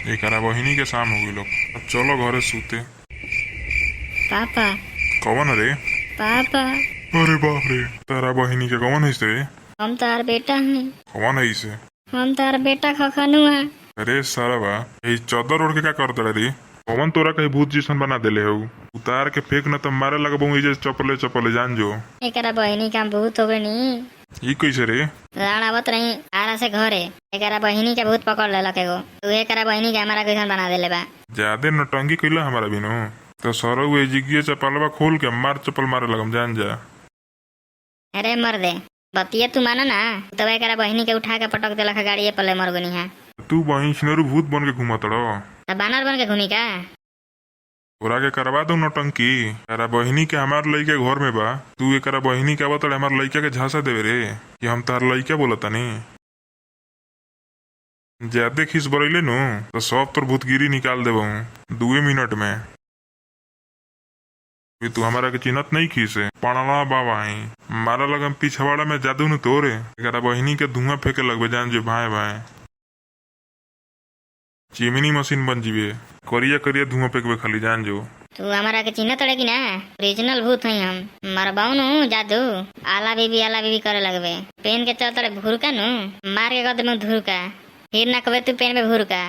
एकरा बहिनी के शाम हो गइल। अब चलो घरे सूते। पापा। कौन रे? पापा। अरे बाप रे, तारा बहिनी के कौन है रे? हम तार बेटा हैं। कौन है इसे? हम तार बेटा खखनुआ। अरे सारा बा, यही चदर ओढ़ के का कर दे रे? कौन तोरा कहीं भूत जैसन बना देले हो? उतार के फेंक न त मारे लगबो जे चपले चपले, जान जो। एकरा बहिनी का भूत हो गनी। ई कैसे रे? राण आवत रही आरा से घरे, एकरा बहिनी के भूत पकड़ लेलक एगो। तू एकरा बहिनी के हमारा कैसन बना देले बा। ज्यादा नौटंकी कैला हमारा बिनु तो सरऊ ए जिगिए चपलवा खोल के मार चपल मारे लगम, जान जा। अरे मर दे, बतिया तू माना ना तब एकरा बहिनी के उठा के पटक देलक, गाड़िए पर ले मर गनी है। तू बहिन छिनरू भूत बन के घूमत रहो। तब बानर बन के घूमी का? तोरा के करवा दू नौटंकी। तारा बहिनी के हमार लइका घर में बा, तू एकरा बहिनी के आवत हमार लइका के झांसा देवे रे कि हम तार लइका बोलतानी? ज्यादे खीस बरैले नु तो सब तोर भूतगिरी निकाल देबहू 2 मिनट में भी। तू हमारा के चिन्हत नहीं खीसे, पणवा बाबा आई मारा लगम पिछवाड़ा में जादू नु तोरे। एकरा बहिनी के धुआं फेंके लगबे, जान जे। भाई भाई, चिमनी मशीन बन जीवे, करिया करिया धुआं फेंकबे खाली, जान जो। तू हमारा के चिन्ह तड़े कि ना? ओरिजिनल भूत हई हम। मरबाऊ नु जादू, आला बीबी आला बीबी करे लगबे। पेन के चल तड़े भूरका नु, मार के कह दे धुरका, फिर ना कबे तू पेन में भूरका।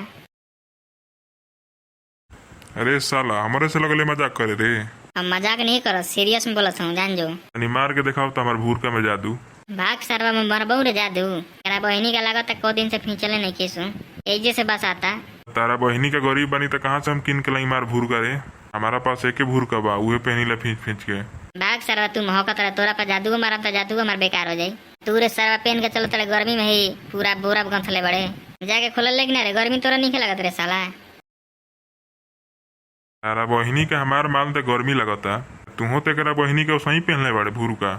अरे साला, हमारे से लगले मजाक करे रे? हम मजाक नहीं करो, सीरियस में बोलत हूँ, जान जो। तनी मार के देखाओ तो हमार भूरका में जादू। भाग सरवा में मरबऊ रे जादू। तेरा बहिनी का लागत को दिन से खींचले नहीं केसू, एजे से बस आता। तारा बहिनी का गरीब बनी तो कहाँ से हम किन के लाई मार भूरका रे? हमारा पास एके भूरका बा, उहे पहनी ला खींच खींच के। भाग सरवा, तू महकत रहा। तोरा पर जादू मारम तो जादू हमार बेकार हो जाई। तू रे सरवा पेन के चलो तड़े, गर्मी में ही पूरा बोरा गंथले बड़े। जाके खोलल लेकिन रे, गर्मी तोरा नहीं लगत रे साला? तारा बहिनी के हमार माल तो गर्मी लगता, तुहो तो एकरा बहिनी के सही पहनले बाड़े भूरका।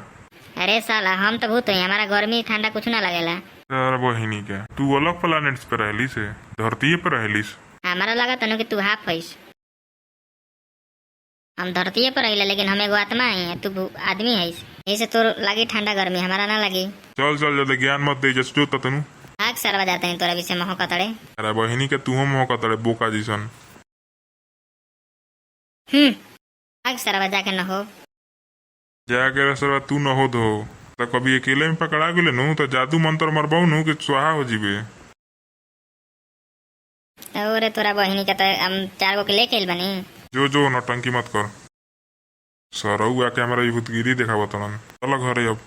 अरे साला, हम तो भूत हई, हमारा गर्मी ठंडा कुछ ना लगेला। तारा बहिनी के तू अलग प्लानेट्स पे रहली से धरती पर रहलिस? हमारा लगत नु कि तू हाफ हईस। हम धरतीये पर रहिला, लेकिन हम एगो आत्मा हई, तू आदमी हईस। यही से तोर लगी ठंडा गर्मी, हमारा ना लगी। चल चल, ज्यादा ज्ञान मत दे, जस जो ततनु। भाग सरवा, जाते हैं तोरा विषय महकत तड़े। तारा बहिनी के तुहो महकत रे बोका जैसन। भाग सरवा, जाके न हो। जाके रे सरवा, तू न हो धो तो कभी अकेले में पकड़ा गेले नु तो जादू मंत्र मरबऊ नु कि स्वाहा हो जीबे। अरे तोरा बहिनी के तो हम चार गो के लेके आइल बानी। जो जो, नौटंकी मत कर। सरऊ आके हमारा ई भूतगिरी देखावत तड़न। चलो घरे अब।